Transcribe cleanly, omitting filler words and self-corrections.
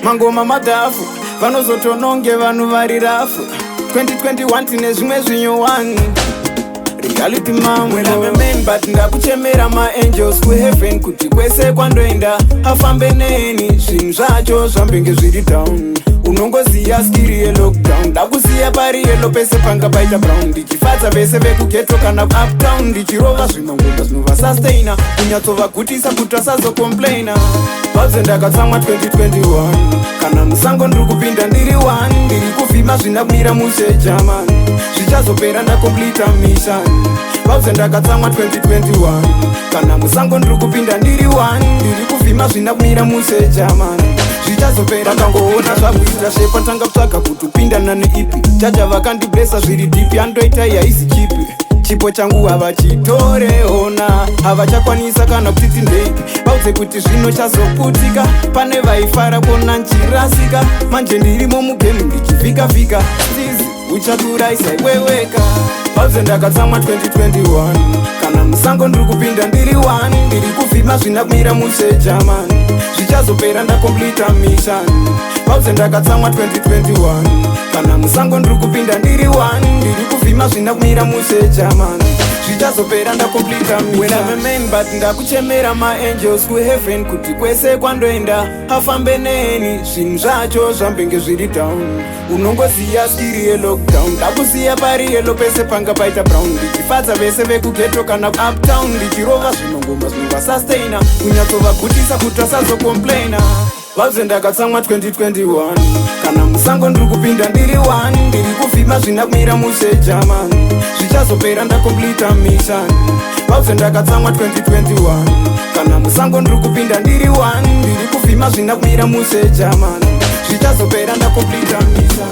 Mangoma madhafu vanozotononge vanhu vari rafu. 2021 tine zvimwe zvinyowani. Reality mambo. Well, I'm a man, but ndakuchemera maangels kuheaven kuti kwese kwandoenda afambe neni. Zvinhu zvacho zvambenge zviri down, unongoziya skiri yelockdown. Ndakusiya pari yellow, pese panga paita brown. Ndichifadza vese vekughetto kana uptown, ndichirova zvimangoma zvinovasustaina, kunyatsovagutisa kuti vasazocomplaina. Vabve ndakatsamwa 2021, kana musango ndiri kupinda ndiri 1. Ndiri kuvhima zvina kumira mushe german, zvichazopera ndacompleta mission. Vabve ndakatsamwa 2021, kana musango ndiri kupinda ndiri 1. Ndiri kuvhima zvina kumira mushe german, zvichazopera. Kangoona zvakuita shepa, tanga kutsvaga kuti upindana neipi. Jaja vakandiblessa zviri deep, andoita haisi chipi. Chipo changu havachitoreona, havachakwanisa kana kutiti ndeipi. Vaudze kuti zvino chazoputika, pane vaifara kuona nchirasika. Manje ndirimo mugame ndichivhikavhika, stizi uchaturayisa iweweka. Vaudze ndakatsamwa 2021, kana musango ndiri kupinda ndiri 1. Ndiri kuvhima zvina kumira mushe german, zvichazopera ndacompleta mission. Vaudze ndakatsamwa 2021, kana musango ndiri kupinda ndiri 1. Ndiri kuvhima zvina kumira mushe german, zvichazopera ndacompleta mission. Well, I'm a man, but ndakuchemera maangels kuheaven kuti kwese kwandoenda afambe neni. Zvinhu zvacho zvambenge zviri down, unongoziya skiri yelockdown. Ndakusiya pari yellow, pese panga paita brown. Ndichifadza vese vekughetto kana uptown, ndichirova zvinongoma zvinovasustaina, kunyatsovagutisa kuti vasazocomplaina. Vabve ndakatsamwa 2021, kana musango ndiri kupinda ndiri 1. Ndiri kuvhima zvina kumira mushe german, zvichazopera ndacompleta mission. Vabve ndakatsamwa 2021, kana musango ndiri kupinda ndiri 1. Ndiri kuvhima zvina kumira mushe german, zvichazopera ndacompleta mission.